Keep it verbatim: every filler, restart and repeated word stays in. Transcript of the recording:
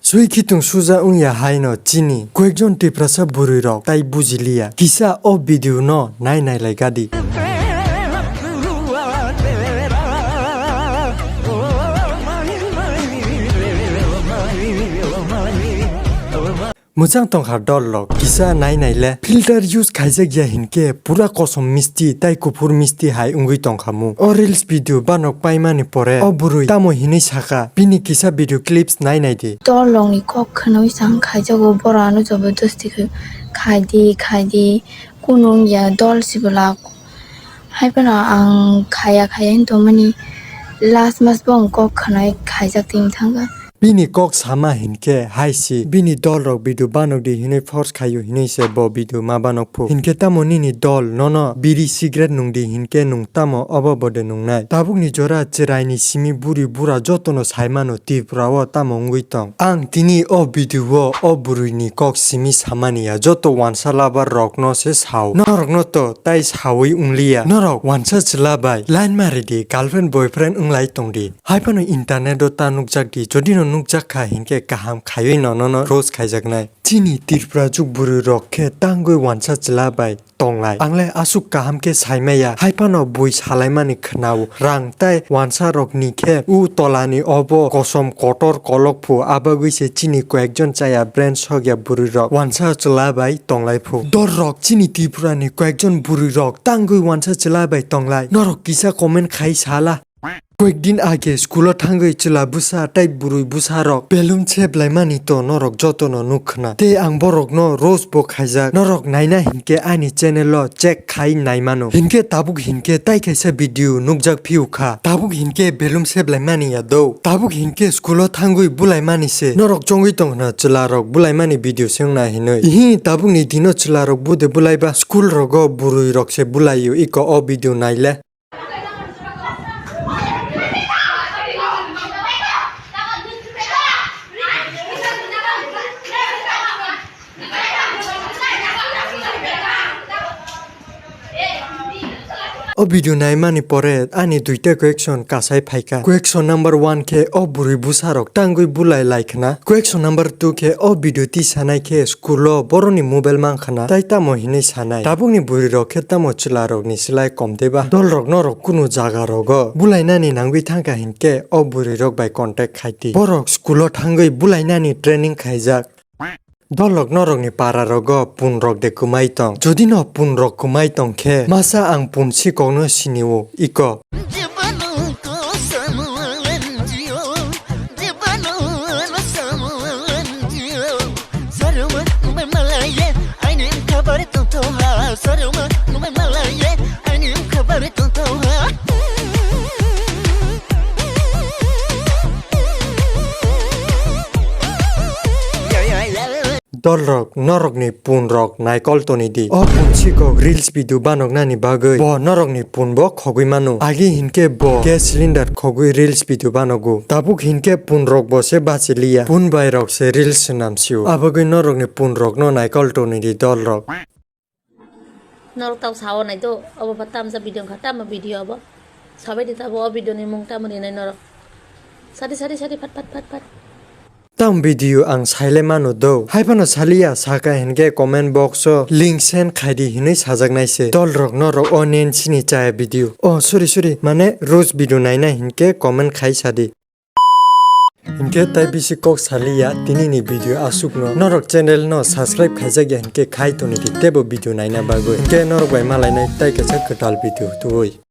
Swi khitung suja wngya haino chini koyekjon Tiprasa bwrwi rok tai bujiliya. Kisa o video no nai nai lai gadi. Mwchang tongkha dol rok, kisa nai nai le filter use khaijak ya hinkhe pura kosom misti tai kuphur misti hai wngwi tongkha mu. O reels video banok paimani pore o bwrwi tamo hinwi sakha, bini kisa video clips nai nai di. Dol rokni kok khwnwi chang khaijago, borok ano jobodosti khe khai di, khai di, kunu wngya dol sibwla. Hai phano ang khaya khaya hin tongmani last mas bo ang kok khwnai khaijak tini thangkha. Bini kok sama hinkhe hai si, bini dol rok video banok di hinwi force khaio hinwi se bo video ma banok phu. Hinkhe tamo nini dol nono biri cigarette nung di hinkhe nung tamo obo bo de nungnai. Tabukni jora chwraini simi buri bura jotono saimano Tripura o tamo wngwi tong. Ang tini o video o o bwrwini kok simi samani ya, joto wansa lover rokno se sao. Norokno to tai sawi wngliya. Norok wansa chwla bai line ma ridi, girlfriend boyfriend wnglai tongdi. Hai phano internet o ta nukjak di, jodi no nukjak kha hinkhe kaham khaiwi no nono roast khaijaknai. Chini Tripura juk bwrwi rok khe tangwi wansa chwla bai tonglai. Ang le aswk kaham khe saimaya, hai phano bui salaimani khwnao. Rang tai wansa rokni khe u tolani obo kosom kotor kolok phu, abagwi se chini koyekjon chaya brain sokya bwrwi rok wansa chwla bai tonglai phu. Dol rok chini Tripura ni koyekjon bwrwi rok tangwi wansa chwla bai tonglai. Norok kisa comment khai sala. Koyekdin age school o thangwi chwla bwsa tai bwrwi bwsa rok belum seblaimani to norok jotono nuk khna. Tei ang borokno roast bo khaijak. Norok naina hinkhe ani channel o check khai naimano. Hinkhe tabuk hinkhe tai kaisa video nukjak phiu kha. Tabuk hinkhe belum seblaimani ya do. Tabuk hinkhe school o thangwi bulaimani se. Norok chongwi tong khna chwla rok bulaimani video se wngna hinwi. Ihi tabukni dino chwla rok bude bulaiba school rogo bwrwi rok se bulaio iko o video naile. O video naimani pore ani duita question kasai phaikha. Question number one khe o bwrwi bwsa rok tangwi bulai lai khna. Question number two khe o video tisanai khe school o boroni mobile mang khna tai tamo hinwi sanai. Tabukni bwrwi rok khe tamo chwla rokni slai kom deba? Dol rok norok kunu jaga rogo bulainani nangwi thangkha hinkhe o bwrwi rok bai contact khaidi. Borok school o thangwi bulainani training khaijak. Dol rok norokni para rogo pun rok de kwmai tong. Jodi no pun rok kwmai tong khe masa ang pun sikok no sini o iko. Dol rok, norokni pun rok naikol toni di. O pun sikok reels video banok nani bagwi bo norokni pun bo khogwi mano. Agi hinkhe bo gas cylinder khogwi reels video banogo. Tabuk hinkhe pun rok bo se bachiliya. Pun bai rok se reels swnam sio. Abagwi norokni pun rok no naikol toni di dol rok. Norok tau sao nai do, obo ba tamsa video wngkha, tamo video obo? Sabai di tabo o video ni mung tamo rinai norok. Sadi, sadi, sadi, phat, phat, phat, phat. Tam video ang saile mano do. Hai phano saliya, saka hinkhe comment box o link send khaidi hinwi sajaknai se. Dol rok norok o nen sini chaya video. Oh, sorry, sorry, mane roast video naina hinkhe comment khai sadi. Hinkhe tai bisi kok saliya, tini ni video aswk no. Norok channel no subscribe khaijak ya hinkhe khai toni di tebo video naina bagwi. Hinkhe norok bai malainai tai kaisa kwtal video tubui.